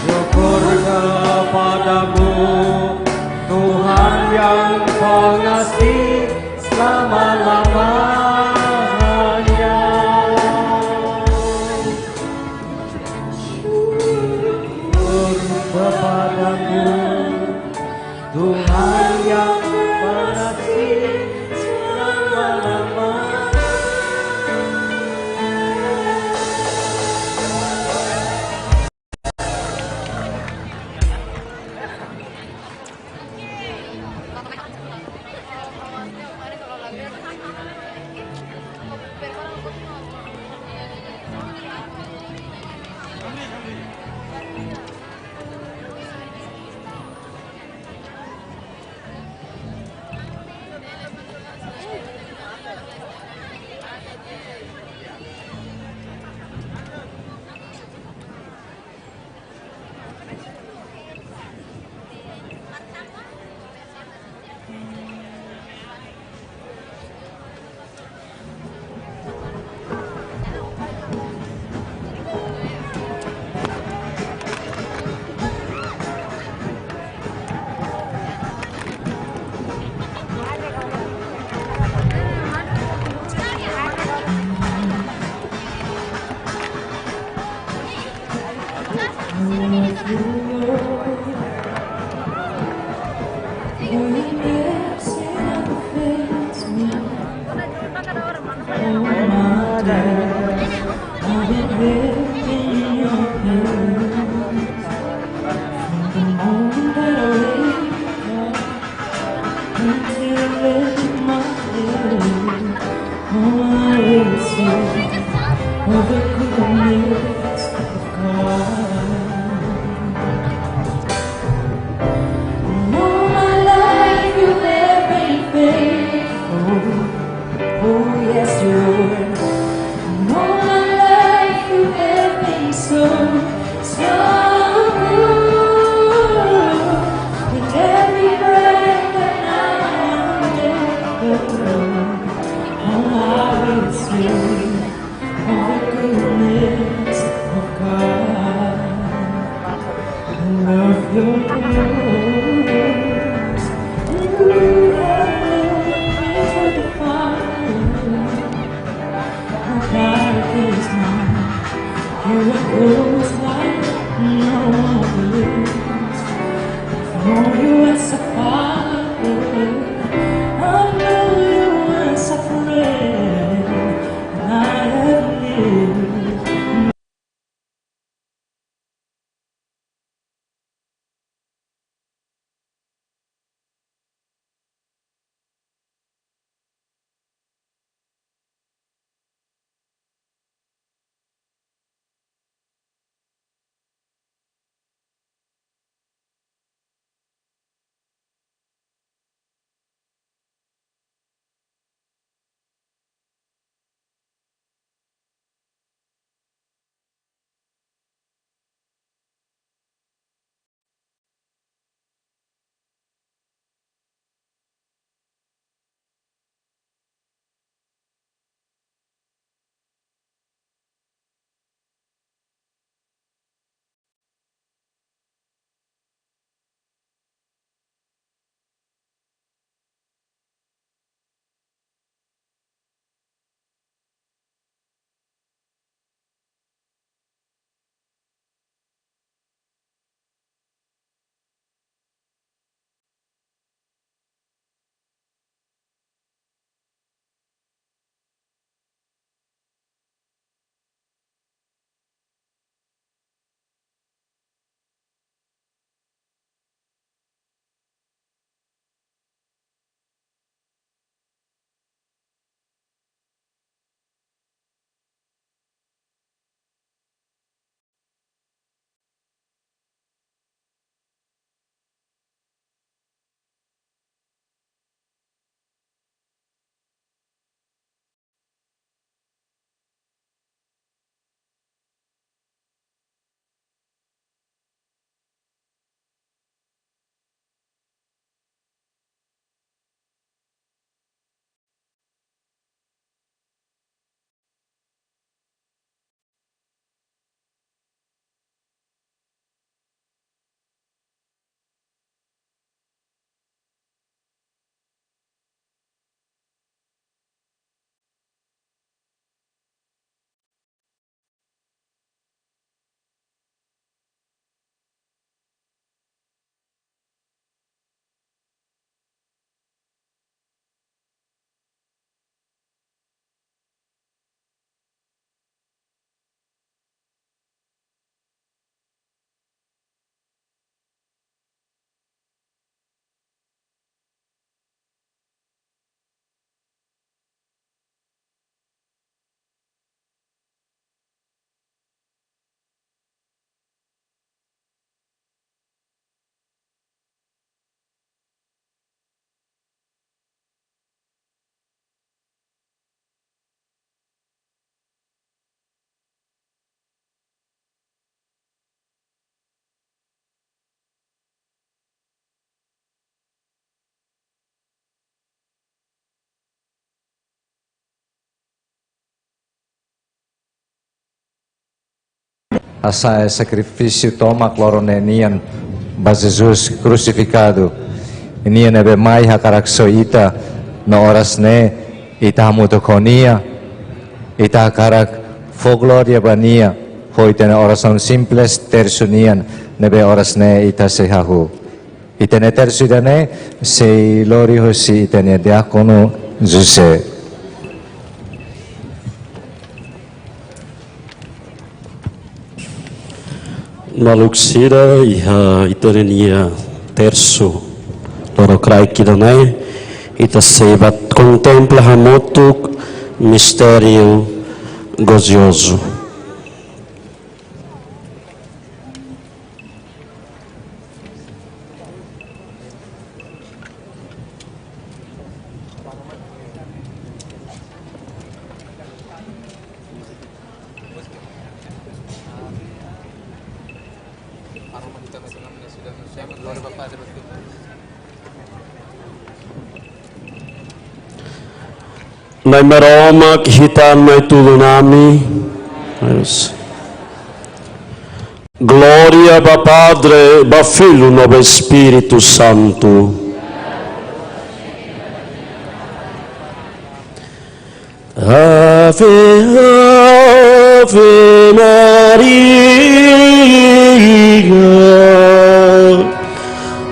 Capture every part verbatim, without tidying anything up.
Syukur kepadamu, Tuhan yang pengasih selama-lamanya. Syukur kepadamu, Tuhan yang pengasih selama-lamanya. Until I lift my head, all I will see are the goodness of God. And all my life you have been faithful. Oh yes, Lord. Hasa'e sakrifísiu tomak loron ne'e nian ba Jesus krusifikadu. Nia ne'ebé mai hakarak soi ita, no oras ne'e ita hamutuk ho nia, ita hakarak fó glória ba nia, ho ita-nia orasaun simples tersu nian ne'ebé oras ne'e ita sei hahú. Ita-nia tersu ida-ne'e sei lori hosi ita-nia diákonu José. Maluk sira, iha ita-nia tersu lorokraik ida-ne'e, ita sei bá kontempla hamutuk mistériu goziozu. Nai Maromak, hitan mai tulun ami. Glória ba Padre, ba Filho, no ba Espíritu Santu. Ave, Ave Maria.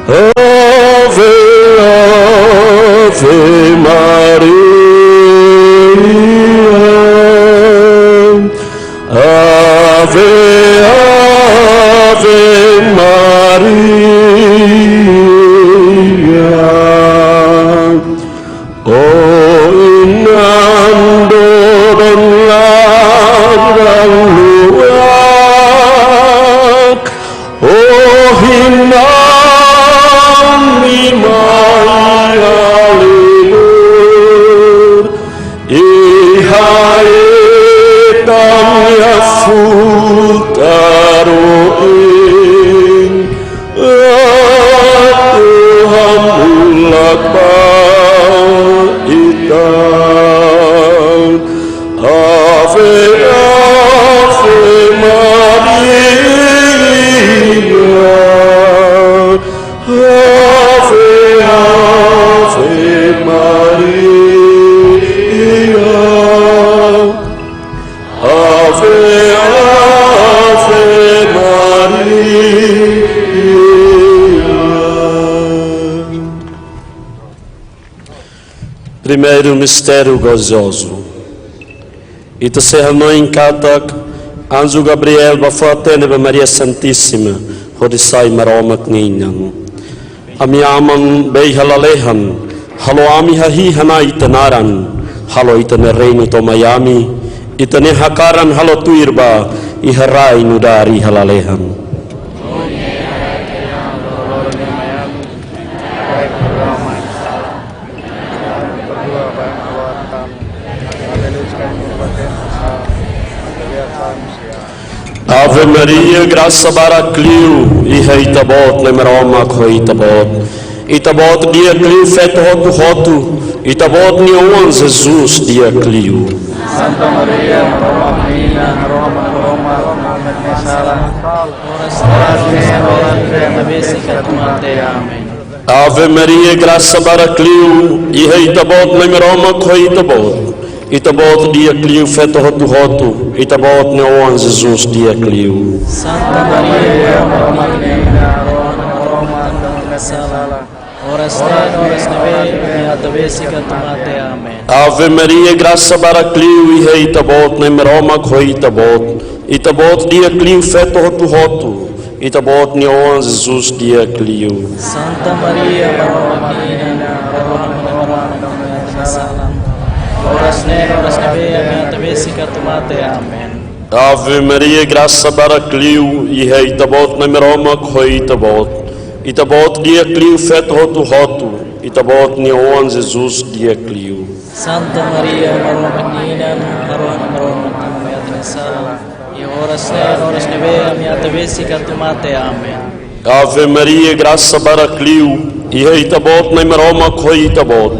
Ave Ave Maria, Ave, Ave Maria. Ó inan dodon laran-luak, ó inan nia mai halibur, iha ita-nia futar oin, atu hamulak ba ita. Ave, Ave Maria. Ave, Ave Maria. Ave, Ave Maria. Primeiru mistériu gozozu. Ita sei hanoin katak anju Gabriel bá fó-hatene ba Maria Santíssima hodi sai Maromak nia inan. Ami Aman be iha lalehan, halo ami hahi'i hana'i ita-nia naran, halo ita-nia reinu to'o mai ami, ita-nia hakaran halo tuir ba iha rai nu'udar iha lalehan. Ave Maria, grasa barak liu, iha Ita-Boot, Na'i Maromak ho Ita-Boot. Ita-Boot di'ak liu feto hotu-hotu, Ita-Boot nia oan Jesus di'ak liu. Santa Maria, Maromak nia inan, harohan ba Maromak, harohan ba ita-nia salan, oras ne'e, oras ne'ebé ita besik atu mate. Amen. Ave Maria, grasa barak liu, iha Ita-Boot, Na'i Maromak ho Ita-Boot. Ita-Boot di'ak liu feto hotu-hotu, Ita-Boot nia oan Jesus di'ak liu. Santa Maria, Maromak nia inan, harohan ba Maromak, harohan ba ita-nia salan, oras ne'e, oras ne'ebé ami atu besik atu mate. Amen. Ave Maria, grasa barak liu, iha Ita-Boot, Na'i Maromak ho Ita-Boot. Ita-Boot di'ak liu feto hotu-hotu, Ita-Boot nia oan Jesus di'ak liu. Santa Maria, Maromak nia inan, harohan ba Maromak, harohan ba ita-nia salan, oras ne'e, oras ne'ebé ami atu besik atu mate. Amen. Ave Maria, grasa barak liu, iha Ita-Boot, Na'i Maromak ho Ita-Boot. Ita-Boot di'ak liu feto hotu-hotu, Ita-Boot nia oan Jesus di'ak liu. Santa Maria, Maromak nia inan, harohan ba Maromak tanba ita-nia salan, iha oras ne'e, oras ne'ebé ami atu besik atu mate. Amen. Ave Maria, grasa barak liu, iha Ita-Boot, Na'i Maromak ho Ita-Boot.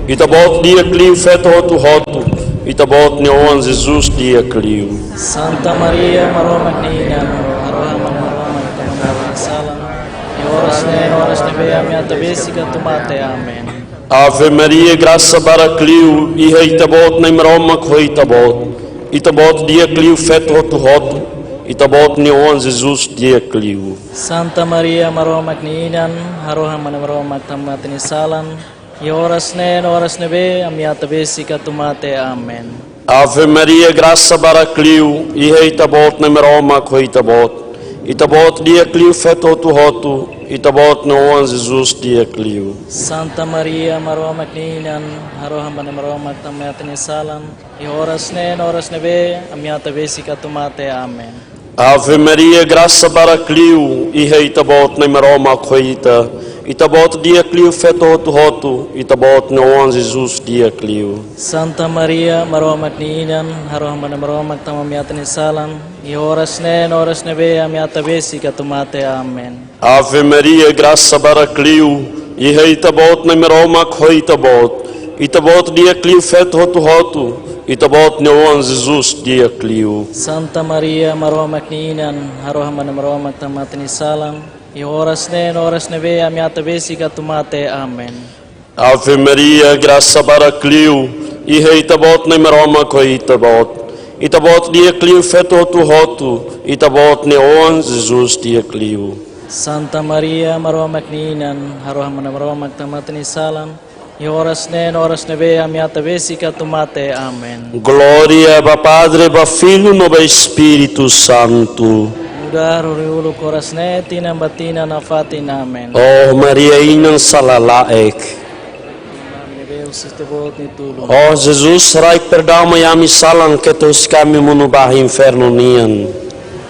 Ita-Boot di'ak liu feto hotu-hotu, Ita-Boot nia oan Jesus di'ak liu. Santa Maria, Maromak nia inan, harohan ba Maromak tanba ita-nia salan, iha oras ne'e, oras ne'ebé ami atu besik atu mate. Amen. Ave Maria, grasa barak liu, iha Ita-Boot, Na'i Maromak ho Ita-Boot. Ita-Boot di'ak liu feto hotu-hotu, Ita-Boot nia oan Jesus di'ak liu. Santa Maria, Maromak nia inan, harohan ba Maromak tanba ita-nia salan, iha oras ne'e, oras ne'ebé ami atu besik atu mate. Amen. Ave Maria, grasa barak liu, iha Ita-Boot, Na'i Maromak ho Ita-Boot. Ita-Boot di'ak liu feto hotu-hotu, Ita-Boot nia oan Jesus di'ak liu. Santa Maria, Maromak nia inan, harohan ba Maromak tanba ita-nia salan, iha oras ne'e, oras ne'ebé ami atu besik atu mate. Amen. Ave Maria, grasa barak liu, iha Ita-Boot, Na'i Maromak ho Ita. Ita-Boot di'ak liu feto hotu-hotu, Ita-Boot nia oan Jesus di'ak liu. Santa Maria, Maromak nia inan, harohan ba Maromak tanba ita-nia salan, iha oras ne'e, oras ne'ebé ami atu besik atu mate. Amen. Ave Maria, grasa barak liu, iha Ita-Boot, Na'i Maromak ho Ita-Boot. Ita-Boot di'ak liu feto hotu-hotu, Ita-Boot nia oan Jesus di'ak liu. Santa Maria, Maromak nia inan, harohan ba Maromak tanba ita-nia salan, iha oras ne'e, oras ne'ebé ami atu besik atu mate. Amen. Ave Maria, grasa barak liu, iha Ita-Boot, Na'i Maromak ho Ita-Boot. Ita-Boot di'ak liu feto hotu-hotu, Ita-Boot nia oan Jesus di'ak liu. Santa Maria, Maromak nia inan, harohan ba Maromak tanba ita-nia salan, Iha oras ne'e no oras ne'ebé ami ata besik atu mate. Amen. Glória ba Padre, ba Filho, no ba Espírito Santo. Nu'udar horiuluk, oras ne'e, tinan ba tinan, nafatin. Amen. Ó Maria, inan sala-laek. Ami ne'ebé husu Ita-Boot nia tulun. Ó Jesus, haraik perdaun mai ami salan, keta husik ami monu ba infernu nian.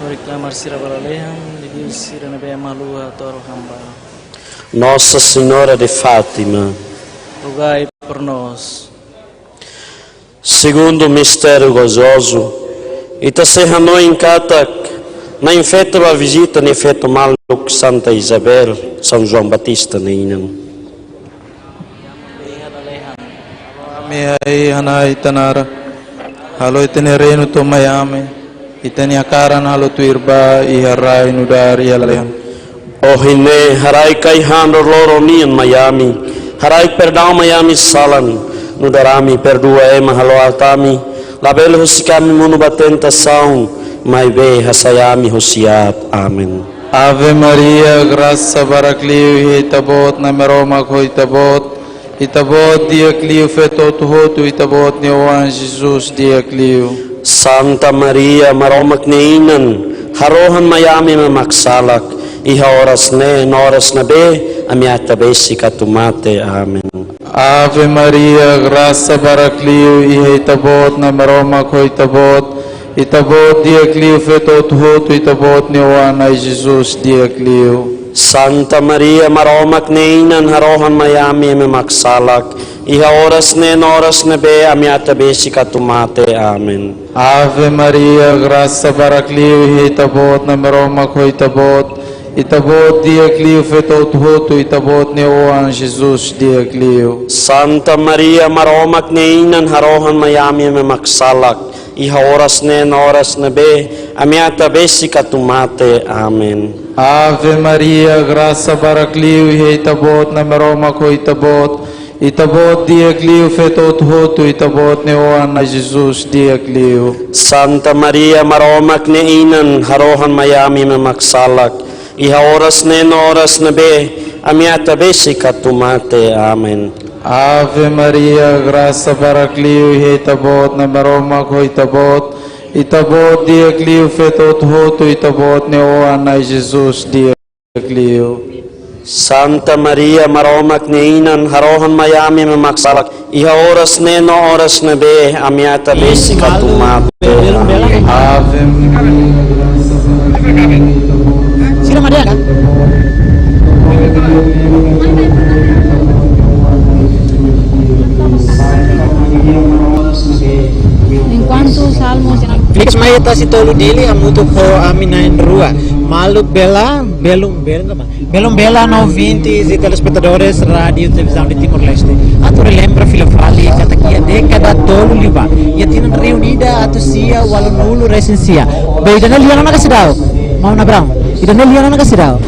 Hodi klamar sira ba lalehan, liuliu sira ne'ebé ema haluha atu harohan ba. Nossa Senhora de Fátima. Rogai por nós. Segundo mistério gozoso, ita sei hanoin katak Na'in Feto bá vizita nia feto maluk Santa Isabel, São João Batista nia inan. Ami iha Ita-nia naran, halo Ita-nia reinu to'o mai ami, Ita-nia hakarak halo tuir ba iha rai nu'udar iha lalehan. Ohin ne'e haraik ai-han loroloron nian mai ami, haraik perdaun mai ami salan, nu'udar ami perdua ema haluha ami, labele husik ami monu ba tentasaun, maibé hasai ami husi aat. Amen. Ave Maria, grasa barak liu iha Ita-Boot, Na'i Maromak ho Ita-Boot, Ita-Boot di'ak liu feto hotu-hotu, Ita-Boot nia oan Jesus di'ak liu. Santa Maria, Maromak nia inan, harohan mai ami ema maksalak, iha oras ne'e no oras ne'ebé ami ata besik atu mate. Amen. Ave Maria, grasa barak liu iha Ita-Boot, Na'i Maromak ho Ita-Boot, Ita-Boot di'ak liu feto hotu-hotu, Ita-Boot nia oan Na'i Jesus di'ak liu. Santa Maria, Maromak nia inan, harohan mai ami ema maksalak, iha oras ne'e no oras ne'ebé ami ata besik atu mate. Amen. Ave Maria, grasa barak liu iha Ita-Boot, Na'i Maromak ho Ita-Boot, Ita-Boot di'ak liu feto hotu-hotu, Ita-Boot nia oan Jesus di'ak liu. Santa Maria, Maromak nia inan, harohan mai ami ema maksalak, iha oras ne'e no oras ne'ebé ami ata besik atu mate. Amen. Ave Maria, grasa barak liu iha Ita-Boot, Na'i Maromak ho Ita-Boot, Ita-Boot di'ak liu feto hotu-hotu, Ita-Boot nia oan Na'i Jesus di'ak liu. Santa Maria, Maromak nia inan, harohan mai ami ema maksalak, iha oras ne'e no oras ne'ebé ami ata besik atu mate. Amen. Ave Maria, grasa barak liu iha Ita-Boot, Na'i Maromak ho Ita-Boot, Ita-Boot di'ak liu feto hotu-hotu, Ita-Boot nia oan Na'i Jesus di'ak liu. Santa Maria, Maromak nia inan, harohan mai ami ema maksalak, iha oras ne'e no oras ne'ebé ami ata besik atu mate. Ave Maria, grasa barak liu iha Ita-Boot. Sira madeira, kan? Enkuantu Salmo Flix mai tasi tolu Dili hamutuk ho ami na'in-rua. Maluk bela, belun, belun, belun bela no ouvintes e telespectadores Rádio Televizaun de Timor-Leste. Atu relembra fila fali katak iha dékada tolu liubá, iha tinan rihun ida atus sia ualunulu resin sia. Be ida-ne'e lia ona ka seidauk? Maun Abrão, ida-ne'e lia ona ka seidauk?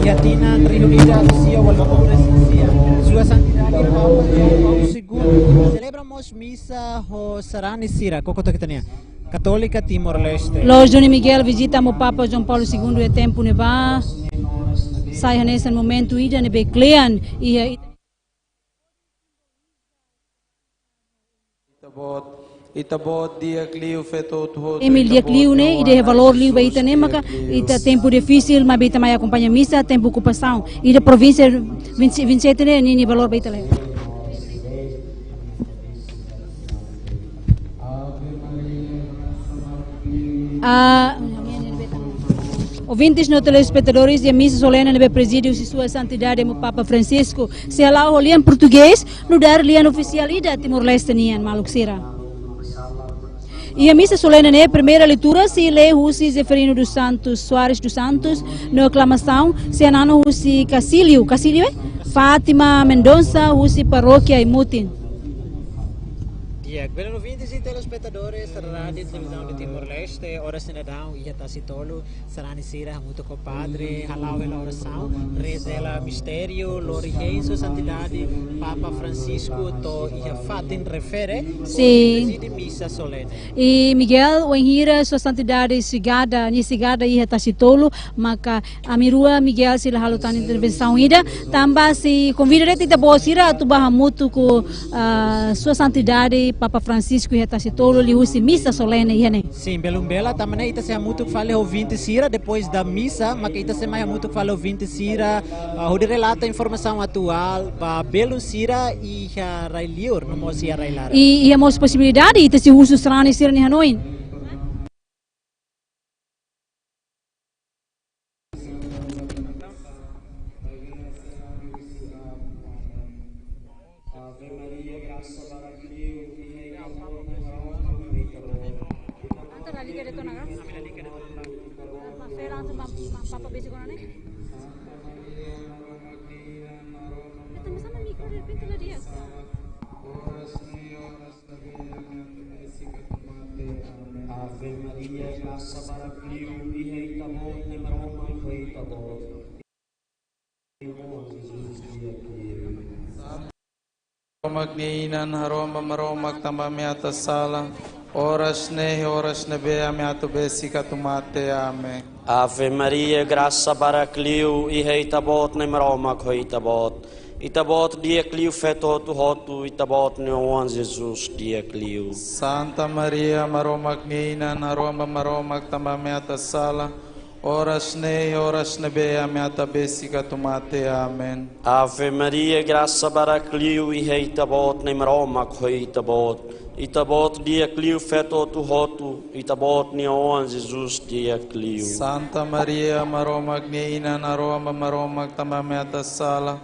Iha tinan rihun ida atus sia ualunulu resin sia, Sua Santidade Papa João Paulo Segundo selebra mós misa ho sarani sira, koko toki tania. Katólika Timor-Leste. Loos Doni Miguel vizita Amu Papa João Paulo Segundo iha tempu ne'ebá. Sai hanesan momentu ida ne'ebé kle'an iha Ita-Boot, Ita-Boot di'ak liu feto hotu-hotu, Emil di'ak liu ne'e, ida iha valór liu ba ita ne'e maka ita tempu difisil, maibé ita mai akompaña misa, tempu okupasaun. Ida provínsia vinte, vinte e sete ne'e, ninia valór ba ita laiha. Ah, ouvintes no telespectadores, iha misa solene ne'ebé prezide husi Sua Santidade Amu Papa Francisco, sei hala'o ho lian portugés, nu'udar lian ofisiál ida Timor-Leste nian, maluk sira. Iha misa solene ne'e, primeira leitura sei lee husi Zeferino dos Santos, Soares dos Santos, no aklamasaun sei hananu husi Casílio, Casílio, eh? Fátima Mendonça, husi Parókia Aimutin. Ya, belun ouvintes i telespetadores Rádiu Televizaun de Timor-Leste, oras ne'e daudaun iha Tasitolu, sarani sira hamutuk ho padre, hala'o hela orasaun, reza hela mistériu, lori hein Sua Santidade Papa Francisco to'o iha fatin refere, Sin. Prezide misa solene. I Miguel, wainhira Sua Santidade xegada, nia xegada iha Tasitolu, maka ami rua Miguel sei la halo tan intervensaun ida, tanba sei konvida de'it ita-boot sira atu bá hamutuk ho, ah, Sua Santidade Papa Francisco iha Tasitolu liuhusi misa solene iha ne'e. Sin, belun bela, tanba ne'e ita sei hamutuk fali ho ouvinte sira, depois da misa, maka ita sei mai hamutuk fali ho ouvinte sira, ah, hodi relata informasaun atuál ba belun sira iha rai-liur, no mós iha rai-laran. I, iha mós posibilidade ita sei husu sarani sira-nia hanoin. Ave Maria, grasa barak liu, iha Ita-Boot Nai Maromak ho Ita-Boot. Maromak nia inan, harohan ba Maromak tanba ami atu sala, oras ne'e, oras ne'ebé ami atu besik atu mate. Amen. Ave Maria, grasa barak liu, iha Ita-Boot Nai Maromak ho Ita-Boot. Ita-Boot di'ak liu feto hotu-hotu, Ita-Boot nia oan Jesus di'ak liu. Santa Maria, Maromak nia inan, harohan ba Maromak tanba ami atu sala, oras ne'e, oras ne'ebé ami atu besik atu mate. Amen. Ave Maria, grasa barak liu, iha Ita-Boot Nai Maromak ho Ita-Boot. Ita-Boot di'ak liu feto hotu-hotu, Ita-Boot nia oan Jesus di'ak liu. Santa Maria, Maromak nia inan, harohan ba Maromak tanba ami atu sala,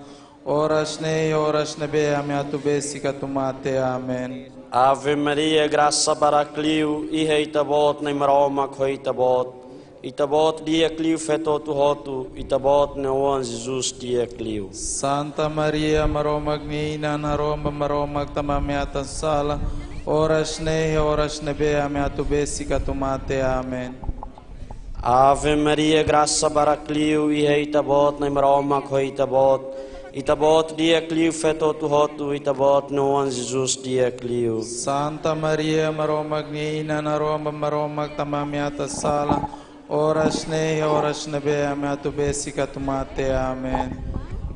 oras ne'e, oras ne'ebé ami atu besik atu mate. Amen. Ave Maria, grasa barak liu, iha Ita-Boot Nai Maromak ho Ita-Boot. Ita-Boot di'ak liu feto hotu-hotu, Ita-Boot nia oan Jesus di'ak liu. Santa Maria, Maromak nia inan, harohan ba Maromak tanba ami atu sala, oras ne'e, oras ne'ebé ami atu besik atu mate. Amen. Ave Maria, grasa barak liu, iha Ita-Boot Nai Maromak ho Ita-Boot. Ita-Boot di'ak liu feto hotu-hotu, Ita-Boot nia oan Jesus di'ak liu. Santa Maria, Maromak nia inan, harohan ba Maromak tanba ami atu sala, oras ne'e, oras ne'ebé ami atu besik atu mate. Amen.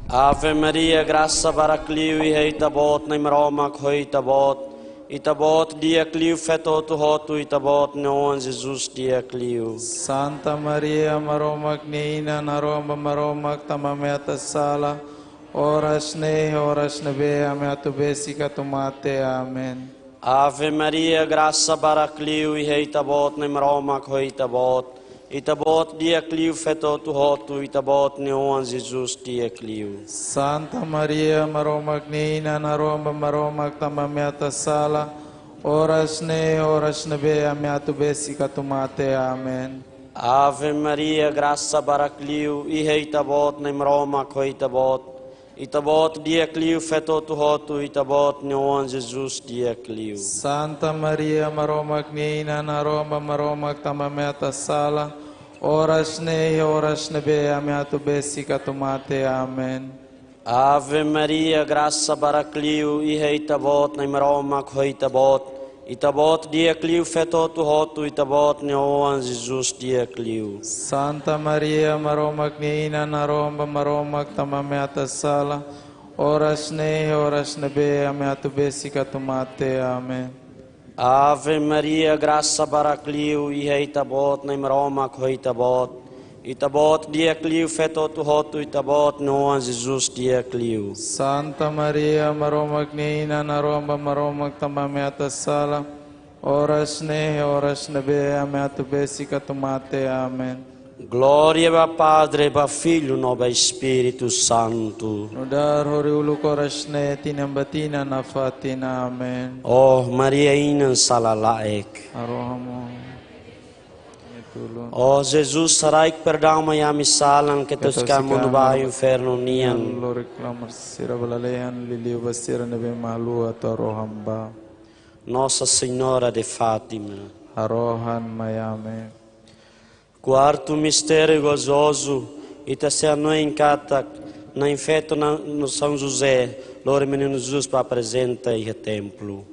Ave Maria, grasa barak liu, iha Ita-Boot Nai Maromak ho Ita-Boot. Ita-Boot di'ak liu feto hotu-hotu, Ita-Boot nia oan Jesus di'ak liu. Santa Maria, Maromak nia inan, harohan ba Maromak tanba ami atu sala, oras ne'e, oras ne'ebé ami atu besik atu mate. Amen. Ave Maria, grasa barak liu, iha Ita-Boot Nai Maromak ho Ita-Boot. Ita-Boot di'ak liu feto hotu-hotu, Ita-Boot nia oan Jesus di'ak liu. Santa Maria, Maromak nia inan, harohan ba Maromak tanba ami atu sala, oras ne'e, oras ne'ebé ami atu besik atu mate. Amen. Ave Maria, grasa barak liu, iha Ita-Boot Nai Maromak ho Ita-Boot. Ita-Boot di'ak liu feto hotu-hotu, Ita-Boot nia oan Jesus di'ak liu. Santa Maria, Maromak nia inan, harohan ba Maromak tanba ami atu sala, oras ne'e, oras ne'ebé ami atu besik atu mate. Amen. Ave Maria, grasa barak liu, iha Ita-Boot Nai Maromak ho Ita-Boot. Ita-Boot di'ak liu feto hotu-hotu, Ita-Boot nia oan Jesus di'ak liu. Santa Maria, Maromak nia inan, harohan ba Maromak tanba ami atu sala, oras ne'e, oras ne'ebé ami atu besik atu mate. Amen. Ave Maria, grasa barak liu, iha Ita-Boot Nai Maromak ho Ita-Boot. Ita-Boot di'ak liu feto hotu-hotu, Ita-Boot nia oan Jesus di'ak liu. Santa Maria, Maromak nia inan, harohan ba Maromak tanba ami atu sala, oras ne'e, oras ne'ebé ami atu besik atu mate. Amen. Glória ba Padre, ba Filho, no ba Espíritu Santo. Nu'udar hori uluk, oras ne'e, tinan ba tinan, nafatin. Amen. Ó Maria inan sala-laek. Harohan ba Maromak. Ó Jesus, haraik perdaun mai ami-nia salan, keta husik ami monu ba infernu nian. Lori klamar sira ba lalehan, liuliu ba sira ne'ebé mak haluha atu harohan ba. Nossa Senhora de Fátima. Harohan mai ami. Kuartu mistériu gozozu, ita sei hanoin katak Na'i-Feto no São José lori Menino Jesus ba aprezenta iha templu.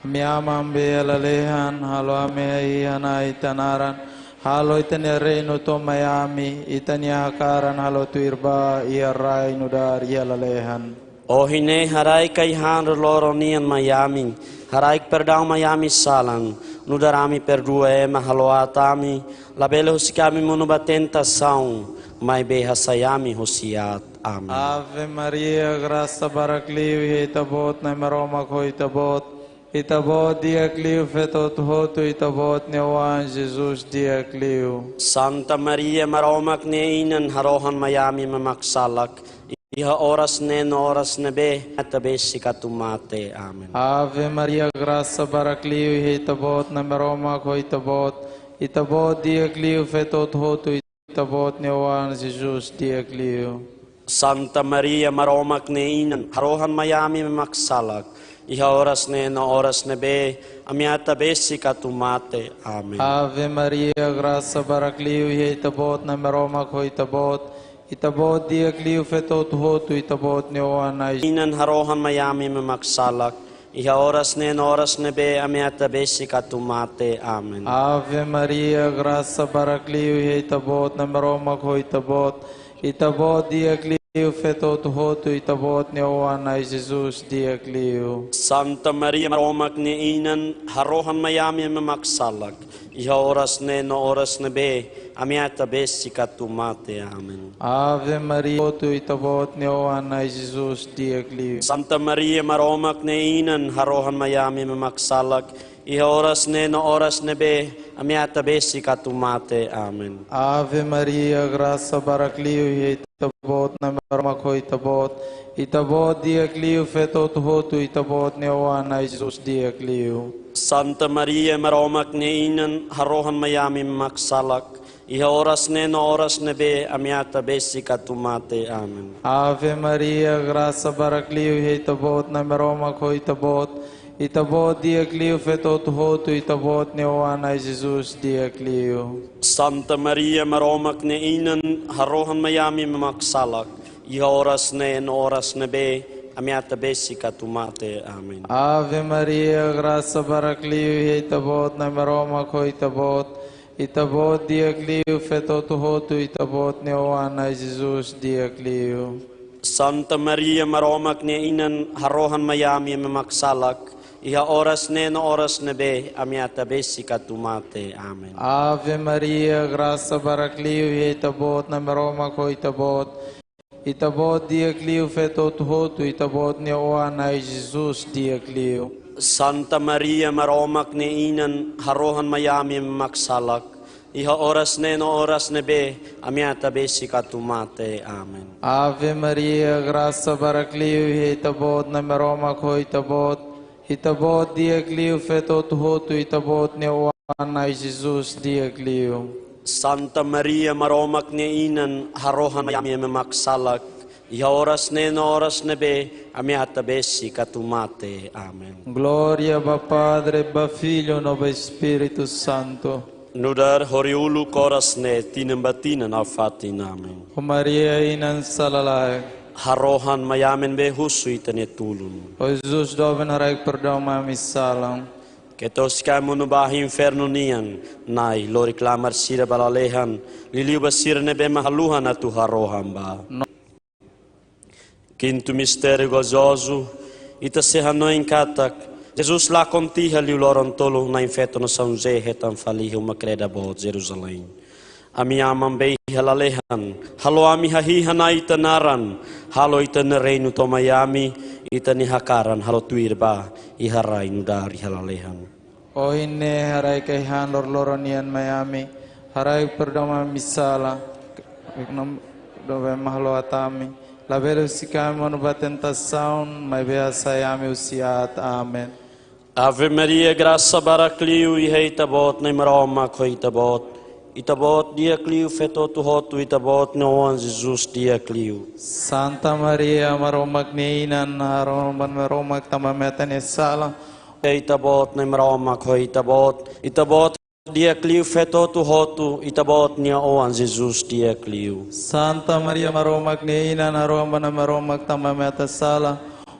Ami Aman be iha lalehan, halo ami hahi'i Na'i ita naran, halo ita-nia reinu to'o mai ami, ita-nia hakaran halo tuir ba iha rai nu'udar iha lalehan. Ohin ne'e haraik ai-han loroloron nian mai ami, haraik perdaun mai ami-nia salan, nu'udar ami perdua ema halo aat ami, labele husik ami monu ba tentasaun, maibé hasai ami husi aat. Amen. Ave Maria, grasa barak liu iha Ita-Boot, Na'i Maromak ho Ita-Boot, Ita-Boot di'ak liu feto hotu-hotu, Ita-Boot nia oan Jesus di'ak liu. Santa Maria, Maromak nia Inan, harohan mai ami ema maksalak, iha oras ne'e no oras ne'ebé ami atu besik atu mate. Amen. Ave Maria, grasa barak liu iha Ita-Boot, Na'i Maromak ho Ita-Boot, Ita-Boot di'ak liu feto hotu-hotu, Ita-Boot nia oan Jesus di'ak liu. Santa Maria, Maromak nia Inan, harohan mai ami ema maksalak, iha oras ne'e no oras ne'ebé ami atu besik atu mate. Amen. Ave Maria, grasa barak liu iha Ita-Boot, Na'i Maromak ho Ita-Boot, Ita-Boot di'ak liu feto hotu-hotu, Ita-Boot nia oan Na'i Inan, harohan mai ami ema maksalak, iha oras ne'e no oras ne'ebé ami atu besik atu mate. Amen. Ave Maria, grasa barak liu iha Ita-Boot, Na'i Maromak ho Ita-Boot, Ita-Boot di'ak liu feto hotu-hotu, Ita-Boot nia oan Na'i Jesus di'ak liu. Santa Maria, Maromak nia Inan, harohan mai ami ema maksalak, iha oras ne'e no oras ne'ebé ami atu besik atu mate. Amen. Ave Maria, hotu, Ita-Boot nia oan Na'i Jesus di'ak liu. Santa Maria, Maromak nia Inan, harohan mai ami ema maksalak, iha oras ne'e no oras ne'ebé ami atu besik atu mate. Amen. Ave Maria, grasa barak liu iha Ita-Boot, Na'i Maromak ho Ita-Boot, Ita-Boot di'ak liu feto hotu-hotu, Ita-Boot nia oan Na'i Jesus di'ak liu. Santa Maria, Maromak nia Inan, harohan mai ami ema maksalak, iha oras ne'e no oras ne'ebé ami atu besik atu mate. Amen. Ave Maria, grasa barak liu iha Ita-Boot, Na'i Maromak ho Ita-Boot, Ita-Boot di'ak liu feto hotu-hotu, Ita-Boot nia oan Na'i Jesus di'ak liu. Santa Maria, Maromak nia Inan, harohan mai ami ema maksalak, iha oras ne'e no oras ne'ebé ami atu besik atu mate. Amen. Ave Maria, grasa barak liu iha Ita-Boot, Na'i Maromak ho Ita-Boot, Ita-Boot di'ak liu feto hotu-hotu, Ita-Boot nia oan Na'i Jesus di'ak liu. Santa Maria, Maromak nia Inan, harohan mai ami ema maksalak, iha oras ne'e no oras ne'ebé ami atu besik atu mate. Amen. Ave Maria, grasa barak liu iha Ita-Boot, Na'i Maromak ho Ita-Boot, Ita-Boot di'ak liu feto hotu-hotu, Ita-Boot nia oan Na'i Jesus di'ak liu. Santa Maria, Maromak nia Inan, harohan mai ami ema maksalak, iha oras ne'e no oras ne'ebé ami atu besik atu mate. Amen. Ave Maria, grasa barak liu iha Ita-Boot, Na'i Maromak ho Ita-Boot, Ita-Boot di'ak liu feto hotu-hotu, Ita-Boot nia oan Na'i Jesus di'ak liu. Santa Maria, Maromak nia Inan, harohan mai ami ema maksalak, iha oras ne'e no oras ne'ebé ami atu besik atu mate. Amen. Glória ba Padre, ba Filho no ba Espírito Santo. Nu'udar hori uluk, oras ne'e, tinan ba tinan nafatin. Amen. Ó Maria Inan sala-laek, harohan mai ami ne'ebé husu Ita-nia tulun. Ó Jesus doben, haraik perdaun mai ami-nia salan, keta husik ami monu ba ahi infernu nian, Na'i, lori klamar sira ba lalehan, liuliu ba sira ne'ebé mak haluhan atu harohan ba. No Kintu mistériu gozozu, ita sei hanoin katak Jesus lakon tiha liu loron tolu Na'i-Feto no São José hetan fali iha uma kreda boot Jerusalém. Ami Aman be iha lalehan, halo ami hahi'i Na'i ita naran, halo ita-nia reinu to'o mai ami, ita-nia hakaran halo tuir ba iha rai nu'udar iha lalehan. Ohin ne'e haraik ai-han loroloron nian mai ami, haraik perdaun ami-nia sala, no doben mak halo aat ami, labele husik ami monu ba tentasaun, maibé hasai ami husi aat. Amen. Ave Maria, grasa barak liu iha Ita-Boot, Na'i Maromak ho Ita-Boot, Ita-Boot di'ak liu feto hotu-hotu, Ita-Boot nia oan Jesus di'ak liu. Santa Maria, Maromak nia Inan, harohan mai Maromak tanba ami atan nia sala, Ita-Boot Nai Maromak ho ita-boot, ita-boot di'ak liu feto hotu-hotu, ita-boot nia oan Jesus di'ak liu. Santa Maria Maromak nia inan, harohan ba Nai Maromak tanba ami-atan sala,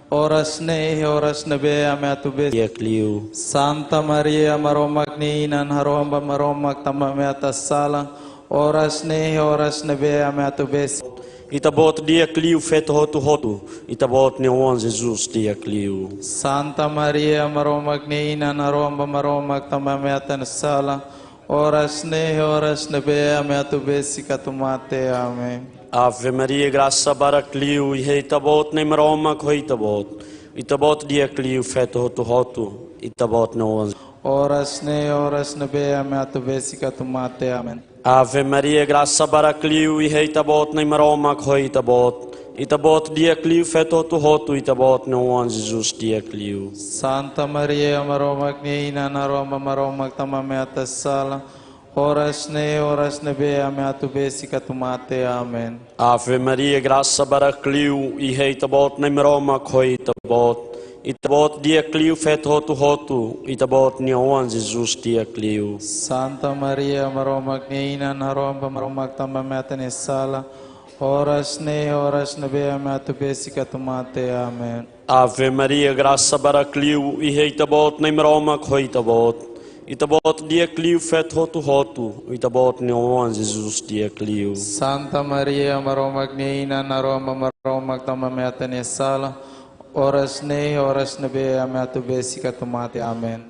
oras ne'e, oras ne'ebé ami atu besik. Di'ak liu. Santa Maria Maromak nia inan, harohan ba Maromak tanba ami-atan sala, oras ne'e, oras ne'ebé ami atu besik. Ita-boot di'ak liu feto hotu-hotu, ita-boot nia oan Jesus di'ak liu. Santa Maria Maromak nia inan, harohan ba Maromak tanba ami-atan sala, oras ne'e, oras ne'ebé ami atu besik atu mate. Amen. Ave Maria, grasa barak liu iha ita-boot, Nai Maromak ho ita-boot. Ita-boot di'ak liu feto hotu-hotu, ita-boot nia oan. Oras ne'e, oras ne'ebé ami atu besik atu mate. Amen. Ave Maria, grasa barak liu iha ita-boot, Nai Maromak ho ita-boot. Ita-boot di'ak liu feto hotu-hotu, ita-boot nia oan Jesus di'ak liu. Santa Maria Maromak nia inan, harohan ba Maromak tanba ami-atan sala, oras ne'e, oras ne'ebé ami atu besik atu mate. Amen. Ave Maria, grasa barak liu iha ita-boot, Nai Maromak ho ita-boot. Ita-boot di'ak liu feto hotu-hotu, ita-boot nia oan Jesus di'ak liu. Santa Maria Maromak nia inan, harohan ba Maromak tanba ami-atan sala, oras ne'e, oras ne'ebé ami atu besik atu mate. Amen. Ave Maria, grasa barak liu iha ita-boot, Nai Maromak ho ita-boot. Ita-boot di'ak liu feto hotu-hotu, ita-boot nia oan Jesus di'ak liu. Santa Maria Maromak nia inan, harohan ba Maromak tanba ami-atan sala, oras ne'e, oras ne'ebé ami atu besik atu mate. Amen.